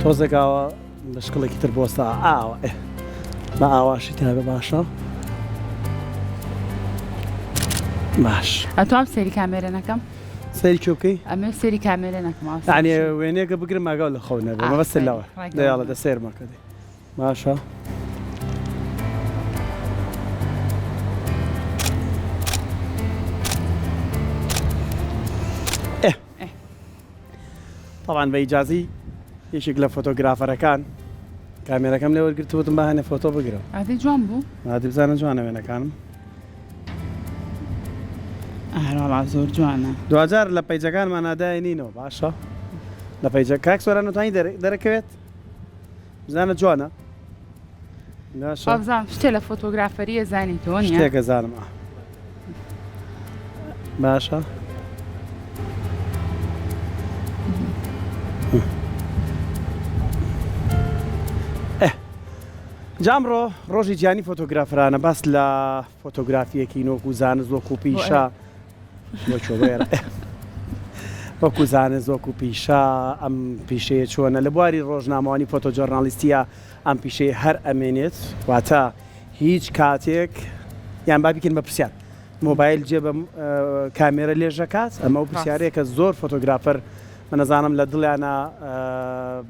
تۆزێک ئاوا بە شکڵێکی تر بۆستا ئاوا بە ئاواشی تابێ باشە باش ئەتوام سەیری کامێرە نەکەم سەیری کوێ بکەی ئەمێ سەیری کامێرە نەکەم یعنی وێنەیەکە بگرم ئاگاو لە خەو نەبێ مەبەستت لەوە دەیاڵە دە سەیر مەکە دەی باشە تەبعەن بە ئیجازی یەکێک لە فۆتۆگرافەرەکان کامێرەکەم لێ وەرگرت وتم با هەنێ فۆتۆ بگرم. ئادەی جوان بوو. ئادی بزانە جوانە وێنەکانم. ئەرەوەڵا زۆر جوانە. دواجار لە پەیجەکانمانا داینینەوە باشە لە پەیجە کاک سۆران ئەتوانی دەرەکەوێت بزانە جوانە باشە وابزانم شتێ لە فۆتۆگرافەریە زانی تۆ نیە شتێکە زانم ئا باشە جا ئەمڕۆ ڕۆژی جیهانی فۆتۆگرافرانە باس لە فۆتۆگرافیەکی نۆک و زانست وەکو پیشە وەکو زانست وەکو پیشە ئەم پیشەیە چۆنە لە بواری ڕۆژنامەوانی فۆتۆجۆرنالیستیە ئەم پیشەیە هەر ئەمێنێت واتە هیچ کاتێک یان با بیکەین بە پرسیار مۆبایل جێ بە کامێرە لێژەکات ئەمە ئەو پرسیارەیە کە زۆر فۆتۆگرافەر من ئەزانم لە دڵیانە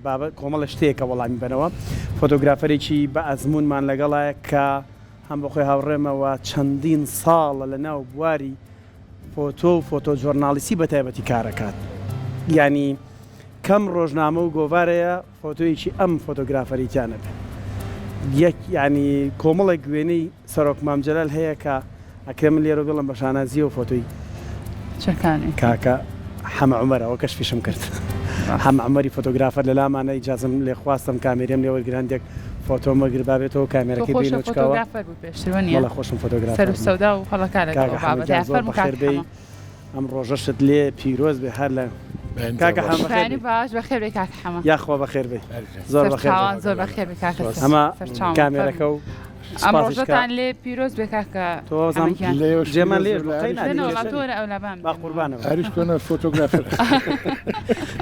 بابەت کۆمەڵە شتەیە کە وەڵامی بەنەوە فۆتۆگرافەرێکی بە ئەزموونمان لەگەڵایە کە هەم بە خۆی هاوڕێمەوە چەندین ساڵە لە ناو بواری فۆتۆ و فۆتۆ جۆرناڵیستی بە تایبەتی کارەکات یانی کەم ڕۆژنامە و گۆڤارەیە فۆتۆیەکی ئەم فۆتۆگرافەری تیا نەبێ یەک یانی کۆمەڵێک وێنەی سەرۆک مام جەلال هەیە کە ئەکرێ من لێرە بڵێم بە شانازیەوە فۆتۆی چەکانی کاکە حەمە عومەرە ئەوە کەشفیشم کرد حەمە عومەری فۆتۆگرافەر لە لامانە ئیجازم لێ خواستم کامێریم لێ وەرگر هەندێک فۆتۆم وەرگر با بێتەوە تۆ کامێرەکەی خۆشە بینەوە چکاوە فۆتۆگرافەر بووی پێشتر وەنیە بەڵێ خۆشم سەر فۆتۆگرافەر و بووم سەودا و هەڵەکانت کاکە ئەو حەمە بابەتە گیان زۆر فەرموو بەخێر کاکە بێی حەمە ئەم ڕۆژەشت لێ پیرۆز بێ هەر لە بەیانتان کاکە باش. حەمە بەخێر بەیانی بێی باش بەخێر بێی کاکە حەمە. یاخوا بەخێر بێی زۆر بەخێر بێی. سەرچاوان زۆر بەخێر بێی کاکە سپاس. ئەمە سەرچاوم کامێرەکە فەرموو و ئەم سپاسیش کە ڕۆژەتان لێ پیرۆز بێ کاکە تۆ وابزانم حەمە گیان. لێوەش جێمان پیرۆز لێش بێ بوو لە قەی هەریش نادەی نە پیرۆز وەڵا کێشە تۆ نیە وەرە ئەولا بام با بێمەوە. قوربانە بم هەریش کۆنە فۆتۆگرافەر.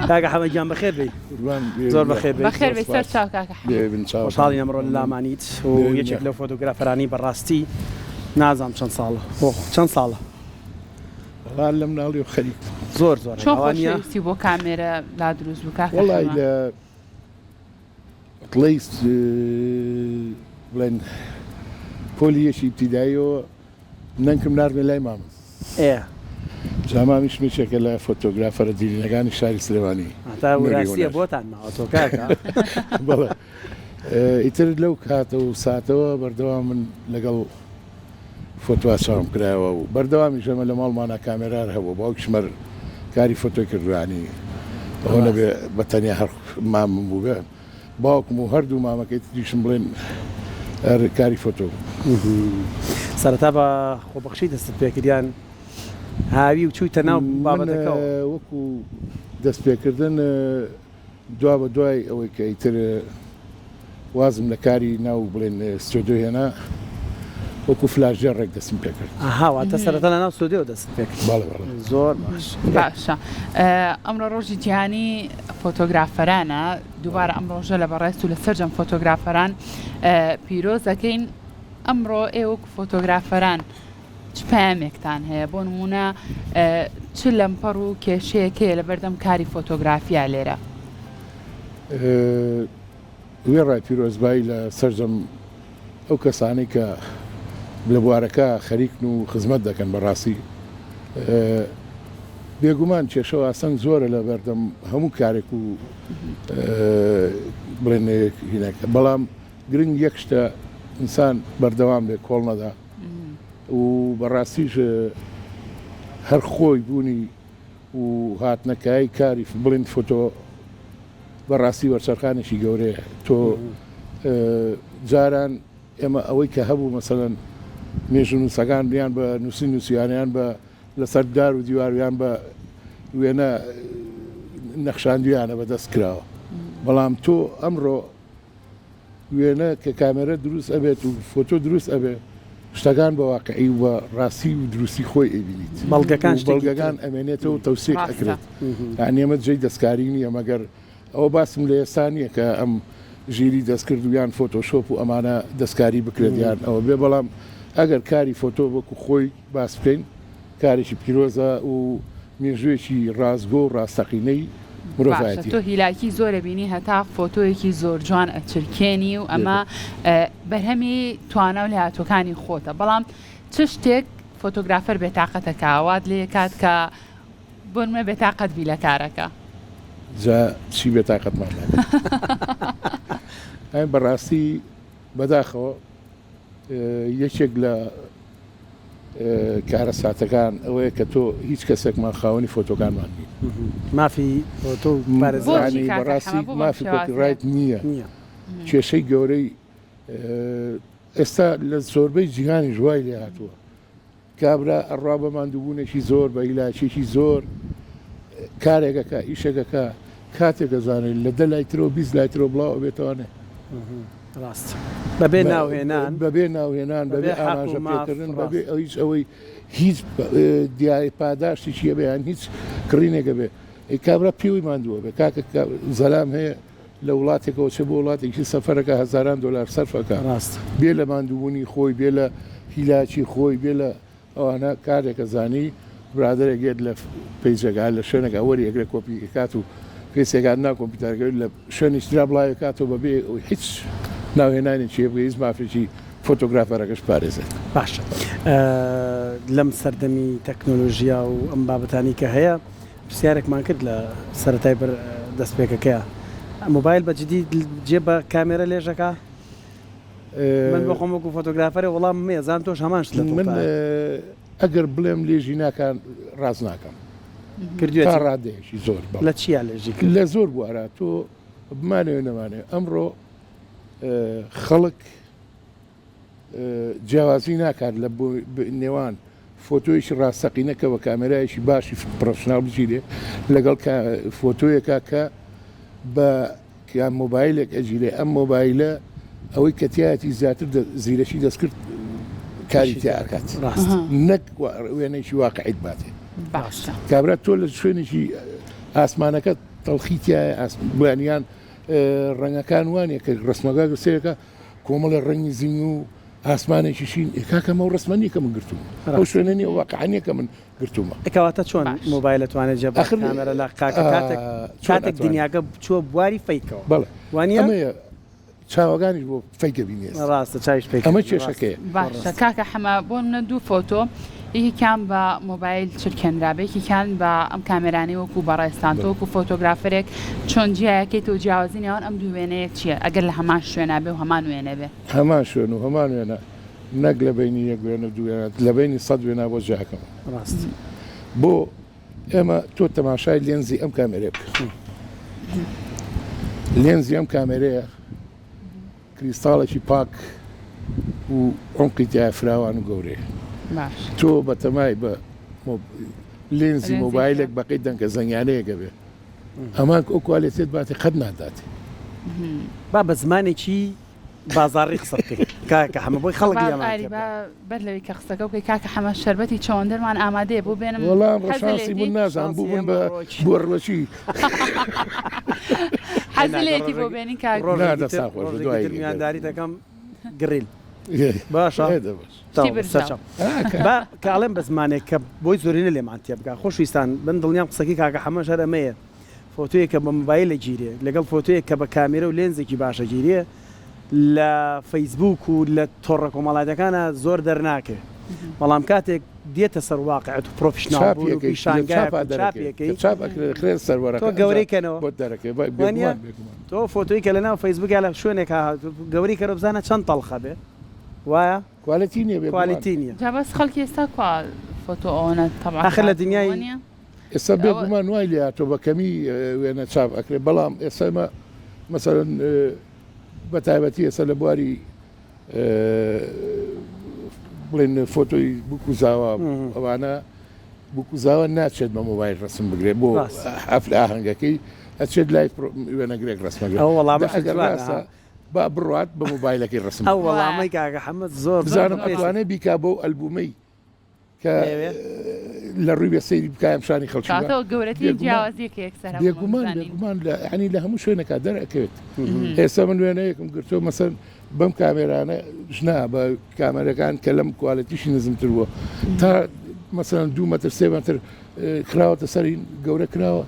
کاکە حەمە گیان بەخێر بێی قوربان بێ زۆر یاخوا. بەخێر بێی بەخێر زۆر بێی سەر سپاس. چاو کاکە حەمە. بێ بن چاوتان. خۆشحاڵین ئەمڕۆ لە لامانیت و بێ بن یەکێک یاخوا. لەو فۆتۆگرافەرانەی بەڕاستی نازانم چەند ساڵە ئۆخ چەند ساڵە وەڵا لە مناڵیەوە خەریک بووم. زۆر زۆرە چۆن ئەوە نیە؟ خۆشەویستی بۆ کامێرە لا دروست بوو کاکە وەڵای حەمە؟ لە پڵەی بڵێن پۆلی یەکی ئیبتیداییەوە نەنکم ناردمە لای مامم. ئێ. جا مامیشم یەکێکە لە فۆتۆگرافەرە دیرینەکانی شاری سلێمانی. هەتا نوری وراثیە هونەر. بۆتان ماوەتەوە کاکە. بەڵێ. ئیتر لەو کاتە و ساتەوە بەردەوام من لەگەڵ فۆتۆ چاوم کرایەوە و بەردەوامیش ئێمە لە ماڵمانا کامێرا هەر هەبوو باوکیشم هەر کاری فۆتۆی کردووە یانی ئەوە نەبێ بە تەنیا هەر مامم بووبێ باوکم و هەردوو مامەکەی تریشم بڵێن هەر کاری فۆتۆ بوو. سەرەتا بە خۆبەخشی دەستت پێکرد یان هاوی و چوویتە ناو من بابەتەکەوە؟ وەکو دەست پێکردن دوا بە دوای ئەوەی کە ئیتر وازم لە کاری ناو بڵێن ستۆدیۆ هێنا وەکو فلاشگێڕ ڕێک دەستم پێ کرد. ئەها واتە سەرەتا لە ناو ستۆدیۆ دەستت پێ کرد. بەڵێ بەڵێ. زۆر باش. باشە ئەمڕۆ ڕۆژی جیهانی فۆتۆگرافەرانە دووبارە ئەم ڕۆژە لە بەڕێزت و لە سەرجەم فۆتۆگرافەران پیرۆز دەکەین ئەمڕۆ ئێوە وەکو فۆتۆگرافەران چ پەیامێکتان هەیە؟ بۆ نموونە چ لەمپەڕ و کێشەیەک هەیە لەبەردەم کاری فۆتۆگرافیا لێرە؟ وێڕای پیرۆزبایی لە سەرجەم ئەو کەسانەی کە لە بوارەکە خەریکن و خزمەت دەکەن بەڕاستی بێگومان کێشە و ئاستەنگ زۆرە لە بەردەم هەموو کارێک و بڵێن هینەکە بەڵام گرنگ یەک شتە ئینسان بەردەوام بێ کۆڵ نەدا و بەڕاستیش هەر خۆی بوونی و هاتنەکای کاری بڵین فۆتۆ بەڕاستی وەرچەرخانێکی گەورەیە تۆ جاران ئێمە ئەوەی کە هەبوو مەسەلەن مێژوونووسەکان یان بە نووسین نووسیانیان بە لەسەر دار و دیوار یان بە وێنە نەخشاندویانە بەدەست کراوە بەڵام تۆ ئەمڕۆ وێنە کە کامێرە دروست ئەبێت و فۆتۆ دروست ئەبێ شتەکان بە واقعی و بە ڕاستی و دروستی خۆی ئەیبینیت بەڵگەکان و شتێکی بەڵگەکان ترن. ئەمێنێتەوە و تەوسیق ڕاستە. ئەکرێت یانی ئەمە جێی دەستکاری نییە مەگەر. ئەوە باسم لە ئێستا نییە کە ئەم ژیری دەستکرد و یان فۆتۆشۆپ و ئەمانە دەستکاری بکرێت یان ئەوە بێ، بەڵام ئەگەر کاری فۆتۆ وەکو خۆی باس بکەین کارێکی پیرۆزە و مێژوویەکی ڕاستگۆ و ڕاستەقینەی باشە مرۆڤایەتیە. تۆ هیلاکی زۆر ئەبینی هەتا فۆتۆیەکی زۆر جوان ئەچرکێنی و ئەمە بەرهەمی توانا و لێهاتووەکانی خۆتە بەڵام چ شتێک فۆتۆگرافەر بێتاقەتەکا وات لێکات کە بۆ نمونە بێتاقەت بی لە کارەکە. جا چی بێتاقەتمان ناکات. بەڕاستی بەداخەوە یەکێک لە کارەساتەکان ئەوەیە کە تۆ هیچ کەسێکمان خاوەنی فۆتۆکانمان نین. مافی فۆتۆ و پارێزراوی. بەڕاستی مافی کۆپیڕایت نییە. کێشەی گەورەی ئێستا لە زۆربەی جیهانیش وای لێ هاتووە. کابرا ئەڕوا بە ماندووبوونێکی زۆر، بە هیلاکییەکی زۆر کارێک ئەکا، ئیشێک ئەکا، کاتێک ئەزانێ لە دە لای ترەوە 20 لای ترەوە بڵاو ئەبێتەوانێ. ڕاست. بەبێ ناوهێنان. بەبێ ناوهێنان، بەبێ ئاماژە پێکردن، بەبێ هیچ ئەوەی هیچ دیاری پاداشتێکی هەبێ یان هیچ کڕینێک هەبێ. ئەی کابرا پێوەی ماندوو ئەبێ. کاکە زەلام هەیە لە وڵاتێکەوە چێ بۆ وڵاتێکی سەفەرەکە هەزاران دۆلار سەرف ئەکا ڕاستە. بێ لە ماندووبوونی خۆی بێ لە هیلاکی خۆی بێ لە ئەوانە کارێک ئەزانی برادەرێک یەت لە پەیجەکە لە شوێنێکا وەری ئەگرێ کۆپی ئەکات و پێسێکات نا کۆمپیوتەرەکەی لە شوێنێکی ترا بڵاوی ئەکاتەوە بە بێ ئەوەی هیچ ناوهێنانێکی هەبێ هیچ مافێکی فۆتۆگرافەرەکەش بپارێزێت. باشە لەم سەردەمی تەکنۆلۆژیا و ئەم بابەتانەی کە هەیە پرسیارێکمان کرد لە سەرەتای بەر دەستپێکەکەیا مۆبایل بە جدی جێ بە کامێرە لێژەکا؟ من بۆ خۆم وەکو فۆتۆگرافەرێ وەڵامم هەیە زانم تۆش هەمان شت لە من دڵتایە. ئەگەر بڵێم لێژی ناکا ڕاست ناکەم تا کردوێتی؟ ڕادەیەکی زۆر بەڵێ. لە چیا لێژی کردوە؟ لە زۆر بوارا تۆ بمانەوێ نەمانەوێ ئەمڕۆ خەڵک جیاوازی ناکات لە نێوان فۆتۆیەکی ڕاستەقینە کە بە کامێرایەکی باشی پرۆفشناڵ بگیرێ لەگەڵ فۆتۆیەکە کە بە یان مۆبایلێک ئەگیرێ ئەم مۆبایلە ئەوەی کە تایەتی زیاتر زیرەکی دەستکرد کاری تیا ئەکات ڕاست نەک وێنێکی واقعیت باتێ باشە کابرا تۆ لە شوێنێکی ئاسمانەکە تەڵخی تایە ئاسمانیان ڕەنگەکان وانە کە ڕسمەکە سەیرەکە کۆمەڵێ ڕەنگی زین و ئاسمانێکی شین ئێ کاکە ئەمە ئەو ڕەسمە نییە کە من گرتوومە ئەو شوێنە نییە ئەو واقعە نییە کە من گرتوومە. ئێ کەواتە چۆن باش. مۆبایل ئەتوانێت جێ بە ئاخر کامێرا لە کاکە کاتێک چۆن کاتێک ئەتوانێت؟ دنیاکە چووە بواری فەیکەوە بەڵێ وانییە؟ ئەمەیە چاوەکانیش بۆ فەیکە بینی ئێستا ڕاستە چاویش فەیکە ئەمە بینی ڕاستە. کێشەکەیە. باشە ڕاستە. کاکە حەمە بۆ نمونە دوو فۆتۆ یەکێکیان بە مۆبایل چرکێنرابێ یەکێکیان بە ئەم کامێرانەی وەکو بەڕێزتان تۆ وەکو فۆتۆگرافەرێک چۆن جیایەکەیتەوە جیاوازی نێوان ئەم دوو وێنەیە چییە ئەگەر لە هەمان شوێنا بێ و هەمان وێنە بێ؟ هەمان شوێن و هەمان وێنە نەک لە بەینی یەک وێنە و دوو وێنە لە بەینی سەد وێنە بۆ جیاکەمەوە. ڕاست. بۆ ئێمە تۆ تەماشای لێنزی ئەم کامێرەیە بکە لێنزی ئەم کامێرەیە کریستاڵێکی پاک و عمقی تیا فراوان و گەورەیە باش تۆ بەتەمای بە لێنزی مۆبایلێک بەقەی دەنکە زەنگانەیەکە بێ ئەمان ئەو کوالێتێت باتێ قەت ناداتێ. با بە زمانێکی بازاڕی قسە بکەین کاکە حەمە بۆی خەڵک با لێمان ئاری تێ با بگا. بەر لەوەی کە قسەکە بکەی کاکە حەمە شەربەتی چەوەندەرمان ئامادەیە بۆ بێنم وەڵا ئەمڕۆ حەزی شانسی لێتی؟ بوون نازانم شانسی بووبن ئێمە بە ڕۆکی. بۆڕلەچی. حەزی نا لێتی بۆ ڕۆژێکی بێنین کاک نا ڕۆژێکی تر دەستان خۆش بێ ڕۆژێکی دوایی تر گەر میوانداری دەکەم گڕیل باشە ئێ دە باش. شتی تەواو برژاو. سەرچاو ئا کاکە. با کە ئەڵێم بە زمانێک کە بۆی زۆرینە لێمان تێ بگا خۆشویستان من دڵنیام قسەکەی کاکە حەمەش هەر ئەمەیە فۆتۆیەک کە بە مۆبایل ئەگیرێ لەگەڵ فۆتۆیەک کە بە کامێرە و لێنزێکی باش ئەگیرێ لە فەیسبووک و لە تۆڕە کۆمەڵایەتیەکانا زۆر دەرناکەوێ بەڵام کاتێک دێتە سەر واقعەت و پرۆفیشناڵ چاپی بوون و ئەکەی لە پیشانگایەک چاپا و دەرەکەوێ چاپی کە ئەکەی چاپ ئەکرێ دەخرێتە سەر تۆ وەرەقە ئەنجا گەورەی کەنەوە بۆت دەرەکەوێ وانیە؟ بێگومان بێگومان. تۆ فۆتۆی کە لەناو فەیسبووک یا لە شوێنێکا هاتوو گەورەی کەرەوە بزانە چەند تەڵخە بێ وایە؟ کوالێتی نییە بێگومان. کوالێتی نییە. جا بەس خەڵکی ئێستا کوا فۆتۆ ئەوەنە تەبع ئاخر لە کات دنیای وەنیە؟ ئێستا بێگومان وای لێ هاتووە بە کەمی وێنە چاپ ئەکرێ بەڵام ئێستا ئێمە مەسەلەن بە تایبەتی ئێستا لە بواری بڵێن فۆتۆی بوک و زاوا ئەوانە بوک و زاوا ناچێت بە مۆبایل ڕسم بگرێت بۆ حەفل ئاهەنگەکەی ئەچێت لای وێنەگرێک ڕسمەگرێت ئەو وەڵامە ئەگەر ڕاستە با بڕوات بە مۆبایلەکەی ڕسم ئەو وەڵامەی کاکە حەمەد زۆر بزانم ئەتوانێت بیکا بۆ ئەلبومەی کە ئەیەوێ؟ لە ڕووی بێ سەیری بکایم شانی خەڵکی با. کەواتە گەورەترین بێگومان جیاوازییە کە یەکسەر هەموومان بێگومان بزانین. بێگومان لە یانی لە هەموو شوێنێکا دەرئەکەوێت. ئێستا من وێنەیەکم گرتووە مەسەن بەم کامێرانە ژنا بە کامێرەکان کە لەم کوالێتیشی نزمتر بووە تا مەسەن دوو مەتر سێ مەتر خراوەتە سەری گەورە کراوە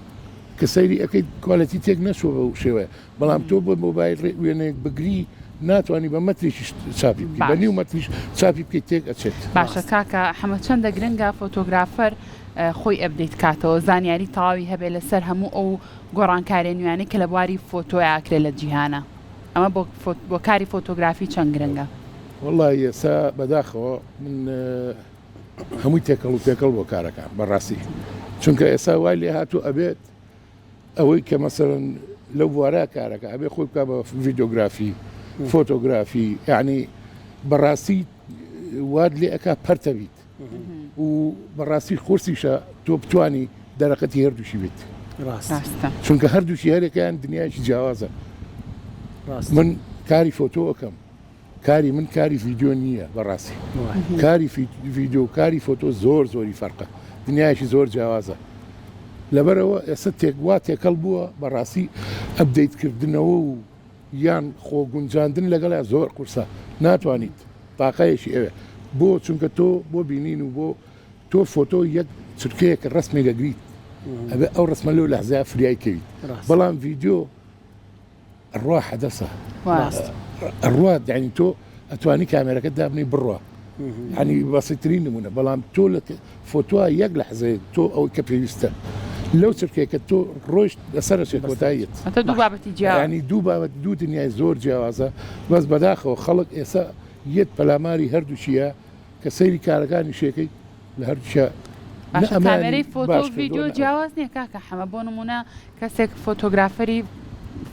کە سەیری ئەەکەیت کوالێتی تێک نەچووە بەو شێوەیە بەڵام تۆ بە مۆبایل وێنەیەک بگری ناتوانانی بە مەترێکیش چاپی بکەی بە نیو مەتریش چاپی بکەیت تێک ئەچێت. باشە کاکە حەمە چەندە گرنگە فۆتۆگرافەر خۆی update کاتەوە زانیاری تەواوی هەبێ لەسەر هەموو ئەو گۆڕانکاریە نوێیانەی کە لە بواری فۆتۆیا ئەکرێ لە جیهانا ئەمە بۆ بۆ کاری فۆتۆگرافی چەند گرنگە؟ وەڵاهی ئێستا بەداخەوە من هەمووی تێکەڵ و پێکەڵ بۆ کارەکان بەڕاستی چونکە ئێستا وای لێ هاتوو ئەبێت ئەوەی کە مەسەرەن لەو بوارە کارەکە ئەبێ خۆی بکە بە ڤیدۆگرافی فۆتۆگرافی یعنی بەڕاستی وات لێ ئەک پەرتە بیت و بەڕاستی قورسیشە تۆ بتانی دەرەقەتی هەردووشی بیت ڕاستە چونکە هەردووشی هەرێکیان دنیایکی جیاوازە من کاری فۆتۆ ئەەکەم کاری من کاری ڤیدیۆ نییە بەڕاستی کاری ڤیدیۆ کاری فۆتۆ زۆر زۆری فەرقە دنیایەکی زۆر جیاوازە لەبەرەوە ئێستا تێکوا تێکەڵ بووە بەڕاستی update کردنەوە و یان خۆ گونجاندن لەگەڵیا زۆر قورسە ناتوانیت تاقەیەکی ئەوێ بۆ چونکە تۆ بۆ بینین و بۆ تۆ فۆتۆ یەک چرکەیەک ڕسمی دەگریت ئەبێ ئەو ڕسمە لەو لەحزەیە فریای کەویت بەڵام ڤیدیۆ ئەڕوا حەدەسە ئەڕوا یعنی تۆ ئەتوانی کامێرەکە دابنی بڕوا ینی بەسیترین نمونە بەڵام تۆ لە فۆتۆ یەک لە حەزەیە تۆ ئەوەی کە پێویستە لەو چرکێکە تۆ ڕۆیشت لەسەر چێت کۆتاییت دوو بابەتی جیانی دوو بابەت دوو دنیای زۆر جیاوازە بەس بەداخەوە خەڵک ئێستا یەت پەلاماری هەردووچیە کە سەیری کارەکانی شێکەی لە هەردووکیا باشە کامێرەی فۆتۆ و ڤیدیۆ جیاواز نییە کاکە حەمە بۆ نمونە کەسێک فۆتۆگرافەری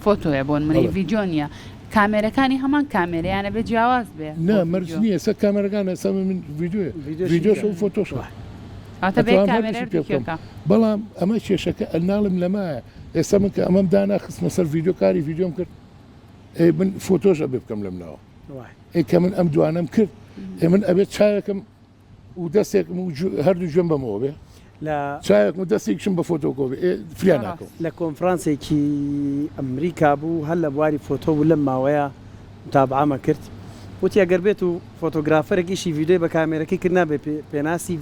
فۆتۆیە بۆ نمونە ڤیدیۆ نییە کامێرەکانی هەمان کامێرەیانە بێ جیاواز بێ نا مەرج نییە سەر کامێرەکان ئێستا من ڤیدیۆ ڤیدیۆش و فۆتۆش بەڵام ئەمە کێشەکە ئەناڵم لەمایە ئێستا من کە ئەمەم دانا خستمە سەر ڤیدیۆ کاری ڤیدیۆم کرد ئەی من فۆتۆش ئەبێ بکەم لەم ناوە ئەی کە من ئەم دوانەم کرد ئێ من ئەبێت چاوێکم و دەستێکم و هەردوو گوێم بەمەوە بێ لە چاوێکم و دەستێکیشم بە فۆتۆکۆ بێ ئێ فریا ناکەوم. لە کۆنفرانسێکی ئەمریکا بوو هەر لە بواری فۆتۆ بوو لەم ماوەیە متابعەمە کرد وتی ئەگەر بێت و فۆتۆگرافەرێک ئیشی ڤیدیۆی بە کامێرەکەی کرد نابێ پێناسی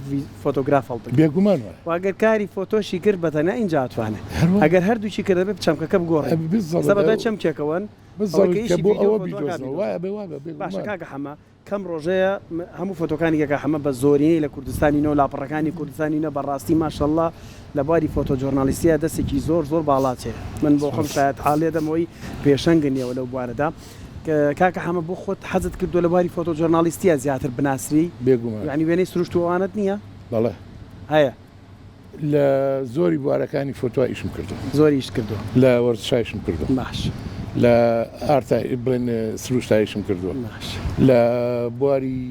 فۆتۆگراف هەڵبگرێ بێگومان وایە. و ئەگەر کاری فۆتۆشی کرد بە تەنیا ئینجا ئەتوانێ هەر وایە. ئەگەر هەردووکی کرد دەبێ چەمکەکە بگۆڕێ بالضبط ئێستا بەدوای چەمکێکەوەن ئەوەی کە بالضبط کە ئیشی بۆ ڤیدیۆ ئەوە فۆتۆ ئەکا بیدۆزنەوە بیدۆزنەوە. وایە بێ وابێ باشە بێگومان. کاکە حەمە کەم ڕۆژەیە هەموو فۆتۆکانی کاکە حەمە بە زۆرینەی لە کوردستانی نۆ لاپەڕەکانی کوردستانی نۆ بەڕاستی ماشەڵڵا لە بواری فۆتۆ جۆرنالیستیا دەستێکی زۆر زۆر باڵات هەیە من بۆ خۆم سپاس. شایەت حاڵێ دەمەوەی پێشەنگن ئێوە لەو بوارەدا کاکە حەمە بۆ خۆت حەزت کردووە لە بواری فۆتۆ جۆرنالیستیا زیاتر بناسرێی بێگومان. یانی وێنەی سروشت و ئەوانەت نییە؟ بەڵێ. هەیە. لە زۆری بوارەکانی فۆتۆ ئیشم کردووە. زۆری ئیشت کردووە. لە وەرزشا ئیشم کردووە. باش. لە ئارتا بڵێن سروشتا ئیشم کردووە. باش. لە بواری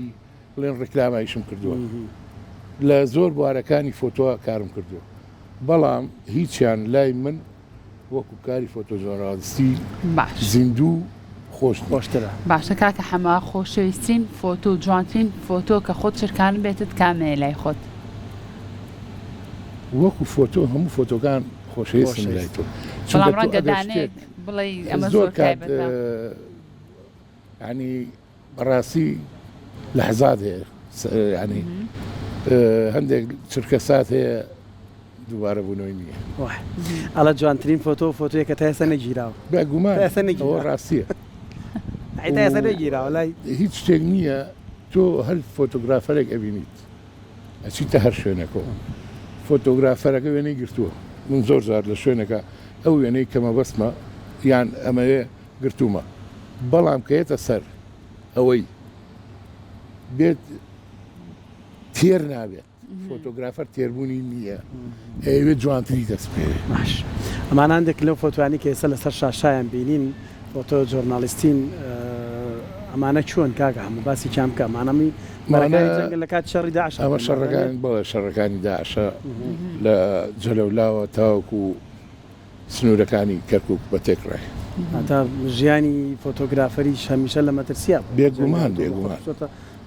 بڵێن ڕیکلاما ئیشم کردووە. لە زۆر بوارەکانی فۆتۆ کارم کردووە. بەڵام هیچیان لای من وەکو کاری فۆتۆجۆرنالیستی باش. زیندوو خۆش نییە. خۆشترە. باشە کاکە حەمە خۆشەویسترین فۆتۆ و جوانترین فۆتۆ کە خۆت چرکانبێتت کامەیە لای خۆت؟ وەکو فۆتۆ هەموو فۆتۆکان خۆشەویستن لای خۆشەویست. تۆ بەڵام چونکە تۆ ڕەنگە ئەگەر دانەیەک شتێک بڵێی ئەمە زۆر زۆر کات تایبەتە. یانی بەڕاستی لەحزات هەیە یانی هەندێک چرکە سات هەیە دووبارە بوونەوەی نییە. واه ئەڵە جوانترین فۆتۆ فۆتۆیە کە تا ئێستا نەگیراوە. بێگومان تا ئێستا ئەوە نەگیراوە. ڕاستیە. ئەی تا ئێستا نەگیراوە لای. هیچ شتێک نییە تۆ هەر فۆتۆگرافەرێک ئەبینیت ئەچیتە هەر شوێنێکەوە فۆتۆگرافەرەکە وێنەی گرتووە من زۆر جار لە شوێنەکە ئەو وێنەی کە مەبەستمە یان ئەمەوێ گرتوومە بەڵام کە یەتە سەر ئەوەی بێت تێر نابێت فۆتۆگرافەر تێربوونی نییە ئەیەوێت جوانتری دەست بکەوێت. باش ئەمانە هەندێک لەو فۆتۆیانەی کە ئێستا لەسەر شاشایان بینین فۆتۆ جۆرنالیستین ئەمانە چۆن کاکە هەموو باسی کیان بکە ئەمانە می بەرەکانی جەنگن لە کاتی شەڕی داعش ئەمە شەڕەکان بەڵێ شەڕەکانی داعشە لە جەلەولاوە تاوەکو سنوورەکانی کەرکووک بە تێکڕای. هەتا ژیانی فۆتۆگرافەریش هەمیشە لە مەترسیا بوو. بێگومان بێگومان.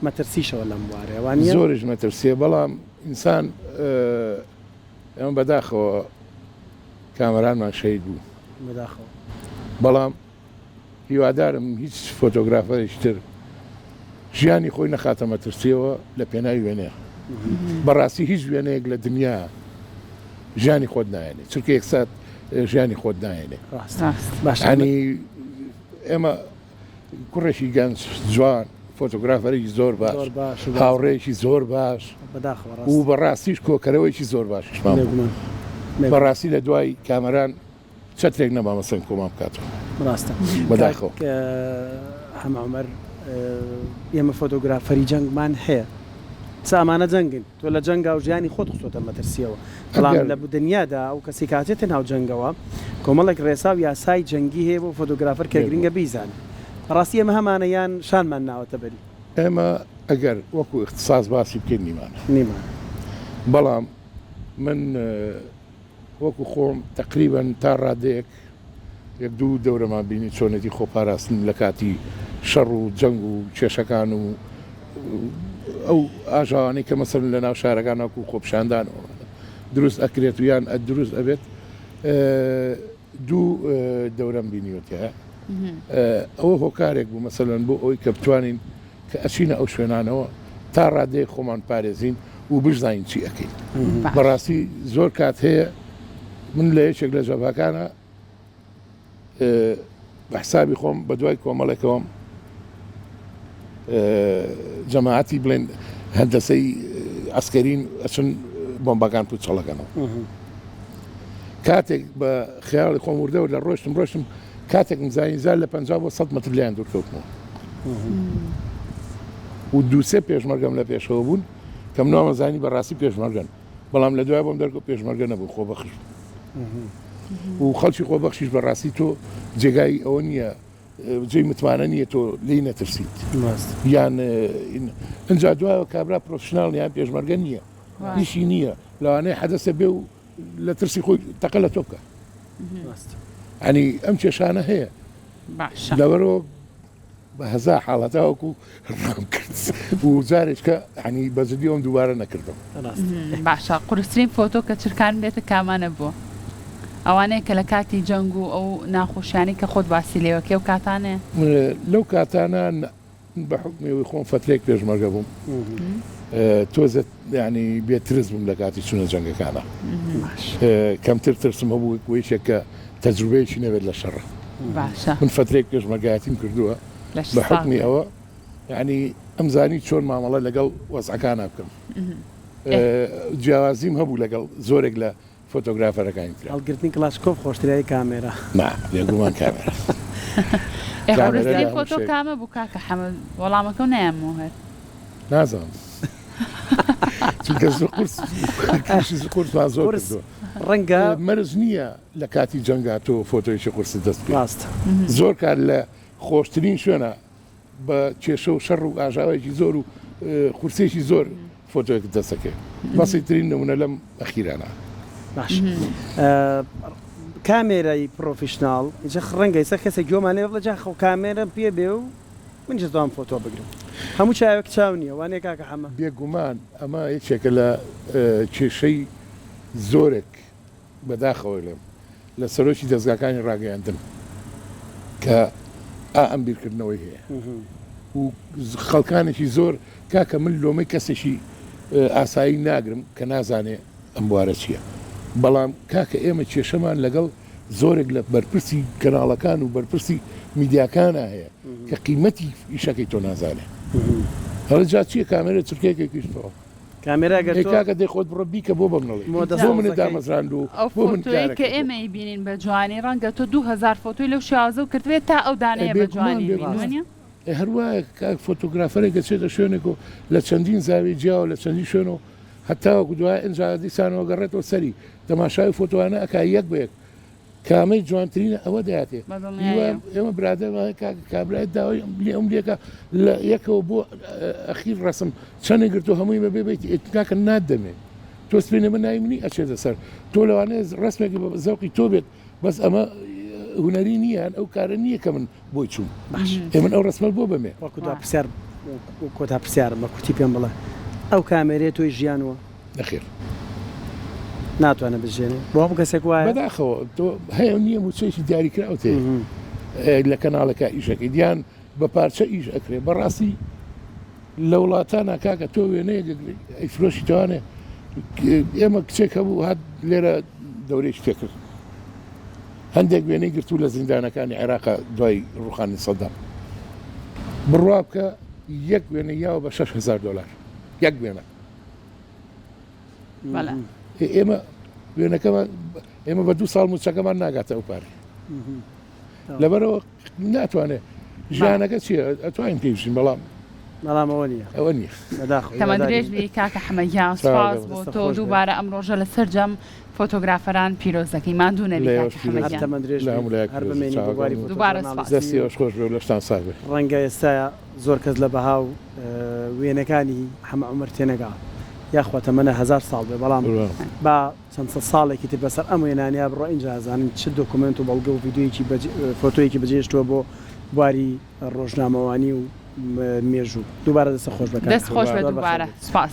مەترسیشەوە لەم بوارەیە وانیە؟ زۆریش مەترسیە بەڵام ئینسان ئێمە بەداخەوە کامەرانمان شەهید بوو بەداخەوە بەڵام هیوادارم هیچ فۆتۆگرافەرێکی تر ژیانی خۆی نەخاتە مەترسیەوە لە پێناوی وێنەیە بەڕاستی هیچ وێنەیەک لە دنیا ژیانی خۆت نایەنێ چونکە یەکسات ژیانی خۆت نایەنێ ینی ئێمە کوڕێکی گەنج جوان فۆتۆگرافەرێکی زۆر باش هاوڕێکی زۆر باش و بەڕاستیش کۆکەرەوەیکی زۆر باشیشمان بەڕاستی لە دوای کامەران چەترێک نەما مەسەن کۆمان بکاتەوە. ڕاستە بەداخەوە. کاک حەمە عومەر ئێمە فۆتۆگرافەری جەنگمان هەیە ئێستا ئەمانە جەنگن تۆ لە جەنگا و ژیانی خۆت خستۆتە مەترسیەوە بەڵام ئەگەر لە دنیادا ئەو کەسی کە ئەچێتە ناو جەنگەوە کۆمەڵێک ڕێسا و یاسای جەنگی هەیە بۆ فۆتۆگرافەر کە بێگومان. گرنگە بیزانێ بەڕاستی ئێمە هەمانە یان شانمان ناوەتە بەری؟ ئێمە ئەگەر وەکو ئیختساس باسی بکەین نیمانە نیمانە. بەڵام من وەکو خۆم تەقریبەن تا ڕادەیەک یەک دوو دەورەمان بینی چۆنێتی خۆپاراستن لە کاتی شەڕ و جەنگ و کێشەکان و ئەو ئاژاوانەی کە مەسەلەن لە ناو شارەکان وەکو خۆپیشاندان دروست ئەکرێت و یان دروست ئەبێت دوو دەورەم بینیوە تیایا ئەوە هۆکارێک بوو مەسەلەن بۆ ئەوەی کە بتوانین کە ئەچینە ئەو شوێنانەوە تا ڕادەیەک خۆمان پارێزین و بشزانین چی ئەکەین بەڕاستی زۆر کات هەیە من لە یەکێک لە جەبهەکانە بە حسابی خۆم بە دوای کۆمەڵێکەوەم جەماعەتی بڵێن هەندەسەی ئەسکەرین ئەچن بۆمباکان پوچەڵەکەنەوە کاتێک بە خەیاڵی خۆم وردە وردە ڕۆشتم ڕۆشتم کاتێکم زانی زار لە 50 بۆ 100 متر لێیان دوور کەوتمەوە و دووسێ پێشمەرگەم لە پێشەوە بوون کە من وامەزانی بەڕاستی پێشمەرگەن بەڵام لە دوای بۆم دەرکەوت پێشمەرگە نەبوو خۆبەخش و خەڵکی خۆبەخشیش بەڕاستی تۆ جێگای ئەوە نییە جێی متمانە نییە تۆ لێی نەترسیت یان ئینجا دوایەوە کابرا پرۆفشناڵ یان پێشمەرگە نییە ئیشی نییە لەوانەیە حەدەسە بێ و لە ترسی خۆی تەقە لە تۆ بکە ئەنی ئەم کێشانە هەیە لەبەرەوە بە هەزار حاڵەت تاوەکو ڕام کرد و جارێکە ینی بە جدی ئەوم دووبارە نەکردم. باشە قورسترین فۆتۆ کە چرکان بێتە کامانە بووە؟ ئەوانەیە کە لە کاتی جەنگ و ئەو ناخۆشیانەی کە خۆت باسی لێوەکەی ئەو کاتانەیە؟ لەو کاتانە بە حوکمی ئەوەی خۆم فەترەیەک پێشمەرگە بووم تۆزێ یانی بێ ترس بووم لە کاتی چوونە جەنگەکانە کەمتر ترسم هەبوو وەکو یەکێک کە تەجروبەیەکی نەبێت لە شەڕە من فەترەیەک پێشمەرگایەتیم کردووە بە حوکمی ئەوە یانی ئەمزانی چۆن مامەڵە لەگەڵ وەزعەکانە بکەم جیاوازیم هەبوو لەگەڵ زۆرێک لە فۆتۆگرافەرەکانی ترا. هەڵگرتنی کڵاشکۆف خۆشترە یای کامێرا؟ نا بێگومان کامێرا. ئێ قورسترین فۆتۆ کامە بوو کاکە حەمە وەڵامەکەو نایەمەوە هەر. نازانم چونکە زۆر قورس قورسمان زۆر کردووە. ڕەنگە مەرج نییە لە کاتی جەنگا تۆ فۆتۆیەکی قورست دەست بکەوێت. ڕاستە. زۆر کات لە خۆشترین شوێنە بە کێشە و شەڕ و ئاژاوەیەکی زۆر و قورسیەکی زۆر فۆتۆیەکت دەست دەکەوێت. بەسیترین نمونە لەم ئەخیرانە. باش کامێرای پڕۆفیشناڵ جا ڕەنگە ئێستا کەسێک گوێمان لێ بڵێ جا خۆ کامێرەم پێ بێ و منیش دەتوانم فۆتۆ بگرم هەموو چاوێک چاو نییە وانیە کاکە حەمە؟ بێگومان ئەمە یەکێکە لە کێشەی زۆرێک بەداخەوە لەم لە سەرۆکی دەزگاکانی ڕاگەیاندن کە ئا ئەم بیرکردنەوەی هەیە و خەڵکانێکی زۆر کاکە من لۆمەی کەسێکی ئاسایی ناگرم کە نازانێ ئەم بوارە چییە بەڵام کاکە ئێمە کێشەمان لەگەڵ زۆرێک لە بەرپرسی کەناڵەکان و بەرپرسی میدیاکانە هەیە کە قیمەتی ئیشەکەی تۆ نازانێ هەڵە جا چییە کامێرە چرکەیەکێکیشتەوە کامێرا گەر ئەی تۆ کاکە دەی خۆت بڕۆ بیکە بۆ بەم نەڵێی مۆدە بۆ منت سەوزەکەی. دامەزراند و ئەو بۆ من فۆتۆیەی کارەکەی کە بۆ ئێمە ئەیبینین بە جوانی ڕەنگە تۆ 2000 فۆتۆی لەو شێوازەو کردبێت تا ئەو ئەی دانەیە بە بێگومان جوانی بینی بێگومان وەنیە؟ ئەی هەر وایە کاک فۆتۆگرافەرێک دەچێتە شوێنێک و لە چەندین زاویەی جیاوە لە چەندین شوێن و هەتاوەکو دوای ئینجا دیسانەوە گەڕێتەوە سەری تەماشای ئەو فۆتۆیانە ئەکا یەک بە یەک کامەی جوانترینە ئەوە دەیاتێ بەدڵنیاییەوە. ئێمە برادەرمان هەیە کاکە کابرای داوای ئەم لێ ئەم لێکە لە یەکەوە بۆ ئەخیر ڕەسم چەندێک گرتوو هەمووی بەبێ بیت کاکە ناتدەمێ تۆ سپێنێ من ناوی منی ئەچێتە سەر تۆ لەوانەیە ڕەسمێکی بە زەوقی تۆ بێت بەس ئەمە هونەری نییە یان ئەو کارە نییە کە من بۆی چووم باش ئێ من ئەو ڕەسمە بۆ بەمێ وەکو دوا پرسیار. کۆتا پرسیارم بە کورتی پێم بڵێ ئەو کامێرەیە تۆی ژیانوە؟ نەخێر. ناتوانێت بژێنێ بۆ هەموو کەسێک وایە؟ بەداخەوە تۆ هەیە نییە مووچەیەکی دیاریکراوت هەیە لە کەناڵەکە ئیشەکەی دیان بە پارچە ئیش ئەکرێ بەڕاستی لە وڵاتانە کاکە تۆ وێنەیەک ئەیفرۆشی توانێ ئێمە کچێک هەبوو هات لێرە دەورێکی پێکرد هەندێک وێنەی گرتوو لە زیندانەکانی عێراق دوای ڕوخانی سەدام بڕوا بکە یەک وێنە یاوە بە 6هزار دلار یەک وێنە ئێمە وێنەکەمان ئێمە بە دوو ساڵ موچەکەمان ناگاتە ئەو پارەی لەبەرەوە ناتوانێت ژیانەکە چییە ئەتوانین پێی بژین بەڵام بەڵام ئەوە نییە ئەوە نییە تەمەن درێژ بی کاکە حەمە گیان سوپاس بۆ تۆ دووبارە ئەم ڕۆژە لە سەرجەم فۆتۆگرافەران پیرۆز دەکەین ماندوو نەبی کاکە حەمە گیان تەمەن درێژ هەر بمێنی بۆ بواری دووبارە سوپاس دەستی ئێوەش خۆش بێ و لەشتان ساغ بێ. ڕەنگە ئێستا زۆر کەس لە بەها و وێنەکانی حەمە عومەر تێنەگا یاخوا تەمەنە هەزار ساڵ بێ بەڵام با چەند سەد ساڵێکی تر بەسەر ئەم وێنانەیا بڕوا ئینجا ئەزانن چ دۆکۆمێنت و بەڵگە و ڤیدیۆیەکی فۆتۆیەکی بەجێهێشتووە بۆ بواری ڕۆژنامەوانی و مێژوو. دووبارە دەستت خۆش بێ کاک دەست خۆش بێ دووبارە سوپاس.